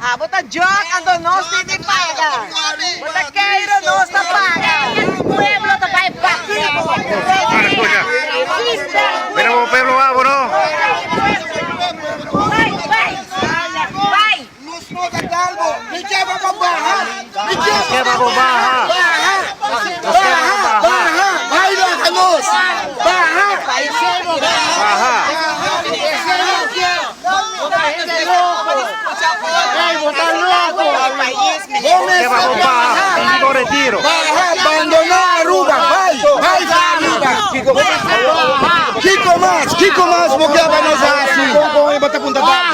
Ah, bo ta jok anto nos tin di paga. Bo ta keiro nos ta paga. Pueblo ta bai pakiko. Ahora escucha. Mira como pueblo va, no? Bai, bai. Bai. Nos no ta dalbo. Mi ke pa bo baha. Mi ke Nos ke pa bo baha. Baha. Nos ke pa bo baha. Baha. Bai laga nos. Baha. Baha. Nos ke pa bo baha. Pidi bo retiro. Baha, abandona Aruba. Bai, bai pa Aruba. Kiko mas? Kiko mas bo ke pa nos hasi? No, no, no, Bai,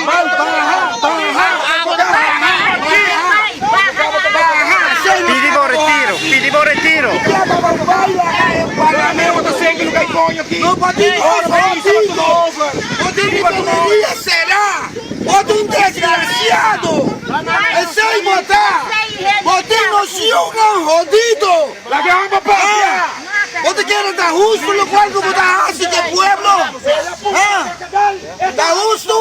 bai, baha, baha. Baha. Pidi bo retiro. Pidi bo retiro. No patin over. Será? Botin desgraciado. Esey bota. Botin nos yiunan jodido. Ah, Bo ta kere ta husto locual cu bo ta haci cu e pueblo? Ah, Ta husto?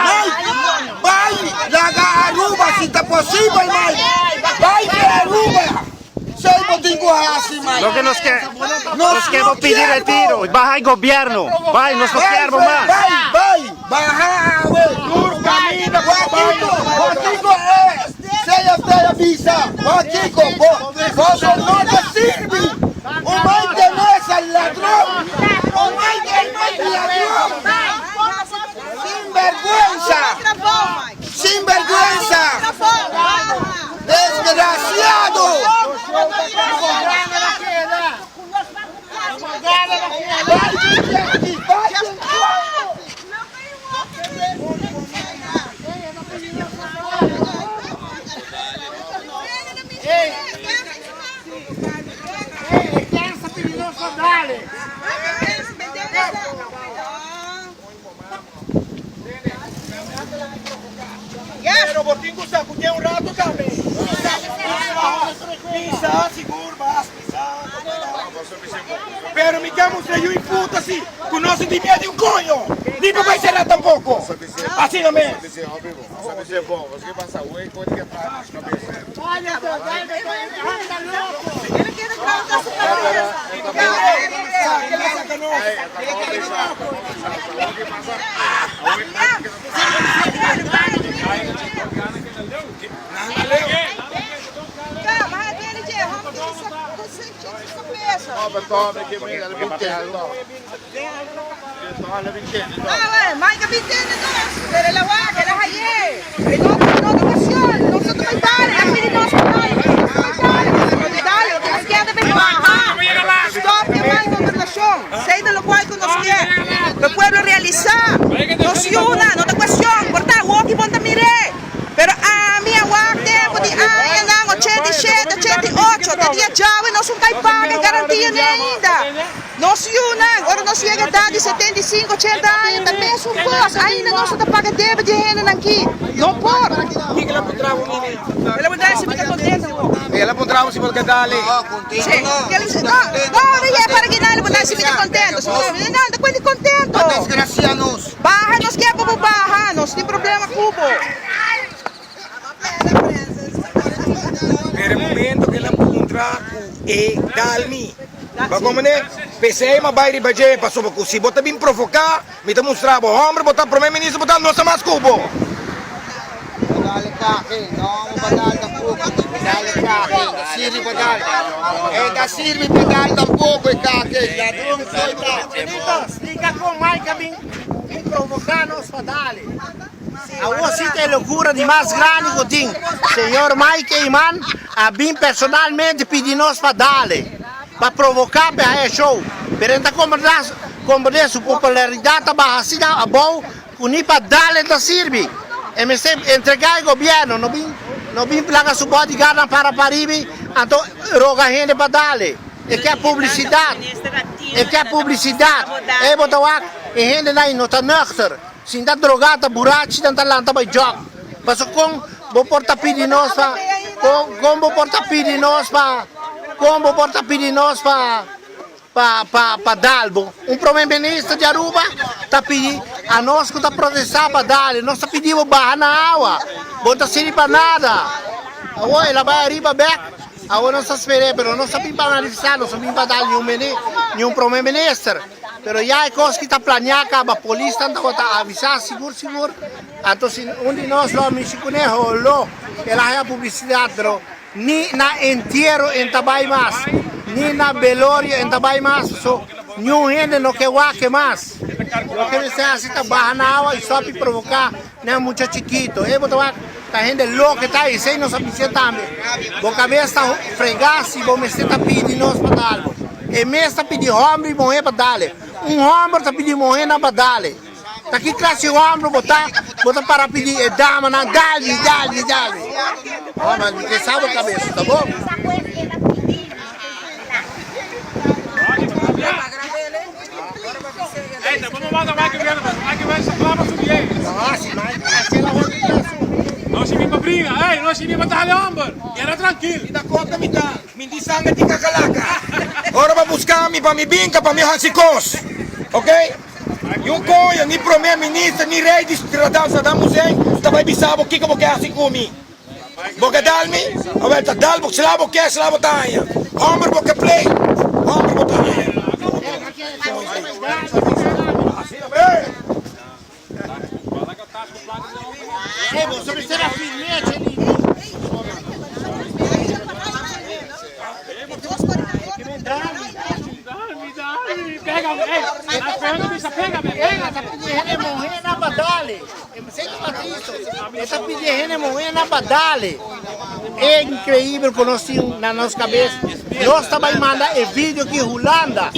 Mike, bay laga Aruba si ta posibel, Mike. Bay di Aruba. Esey bo tin cu haci, Mike. Lo que nos ke, nos ke bo pidi retiro. Baha e gobierno. Bay, nos no kier bo mas. Bay, bay, baha awe. Wakiko, wakiko e CFT a bisa. Wakiko, bo, boso no ta sirbi. Un Mike de Meza ladron. Un Mike de ladron. Sinvergüenza. Sinvergüenza. Desgraciado. Bay, bay, Pero bo tin cu sacudia un rato tambe. Pisa, sigur, bas, pisa. Pero mi ke mustra yu y puta si cu no sinti miedo di un coño. Ni pa bay cera tampoco. Asina mes. Mike Vicente nos, pero el agua que la haye. No, no ta cuestión, nos no ta bay dale, a pidi nos pa dale, nos no ta bay dale, dale, nos kier debe baha. Stop e mal gobernacion, esey ta locual cu nos kier. Cu e pueblo realisa, nos yuna, no ta cuestión, por ta awoki bon ta mire. Pero ami a wak tempo di añanan 87, 88, te dia djawe nos un kai paga e garantia ni ainda. Nos yunan, ora nos yega edad di 75, 80 aña, ta mesun kos, ainda nos no ta paga debe di e hendenan aki. No por. El a puntra si mi ta contento. El a puntra si bo ta dale. Sí. No, no, ora yega para kinan el a puntra si mi ta contento. No, ta cuenta contento. Baha nos kier pa bo baha, nos tin problema ku bo. Pero e momento ku el a puntra ku e dal mi, bo a komprende? P'esei mi a bai riba dje, pasobra ku si bo ta bin provoká, mi ta mustra bo, hòmber bo ta prome minister bo ta, no sa mas ku bo. Splica con Mike a bin provoca nos pa dale. Awor si ta e locura di mas grandi cu tin. Señor Mike Eman a bin personalmente pidi nos pa dale, pa provoca pa e haya show. Pero e ta comprende su popularidad ta baha asina abou cu ni pa dale ta sirbi. E mester entrega e gobierno, no bin no bin laga su bodyguardnan para paribi anto roga hende pa dale. E ke publicidad, e ke publicidad. Ey bo ta wak e hendenan y no ta nuchter. Sin ta droga ta burachi nan ta lanta bay jog. Paso con bo por ta pidi nos pa con con bo por ta pidi nos pa con bo por ta pidi nos pa. pa pa pa dal bo. Un prome minister di Aruba ta pidi a nos ku ta protesta pa dal, nos ta pidi bo baha na awa, bo no ta sirbi pa nada. Awor el a bai ariba bek, awor nos ta sper'é, pero nos ta bin pa manifesta, nos no bin pa dal niun mini niun prome minister. Pero ya e kos ki ta planea kaba, polisnan tabata avisa sigur sigur, anto si un di nos lo a mishi kuné, holo, el a haña publisidat, pero. Ni na entiero en ta bai mas, ni na belorio en ta bai mas, paso niun hende no ke wak e mas. Loke mester hasi ta baha na awa i stop di provoká nan mucha chikito. E bo ta wak ta hende loke ta, esei nos a bis'é tambe. Bo kabes ta fregá si bo mester ta pidi nos pa dal bo. E mes ta pidi hòmber i muhé pa dal e. Un hòmber ta pidi muhénan pa dal e. Ta ki klase homber bo ta? Bo ta para pidi e damanan dal-mi, dal-mi, dal-mi. Oh, ma mi ke sa bo kabes, ta bon? Mi sanger di kakalaka. Ora bo buska mi pa mi binka pa mi hasi kos. Ok? Ni un koyo, ni prome minister, ni rei di Saddam Hussein ta bai bisa bo kiko bo ke hasi ku mi. Bo ke dal mi? Awel ta dal bo, sla bo ke, sla bo ta haña. Homber bo ke play, homber bo ta haña. E ta pidi e hende muhénan pa dale. E increíbel cu nos tin na nos cabes. Nos ta bay manda e video aki Hulanda.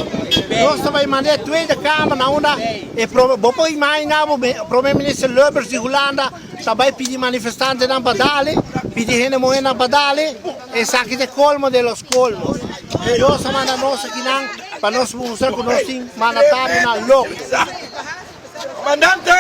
Nos ta bay manda e Tweede Kamer na unda e prome, bo por imagina bo Prome Minister Lubbers di Hulanda ta bay pidi manifestantenan pa dale, pidi hende muhénan pa dale. Esaki ta e colmo de los colmos. Dios a manda nos akinan pa nos mustra cu nos tin mandatarionan loco. Comandante!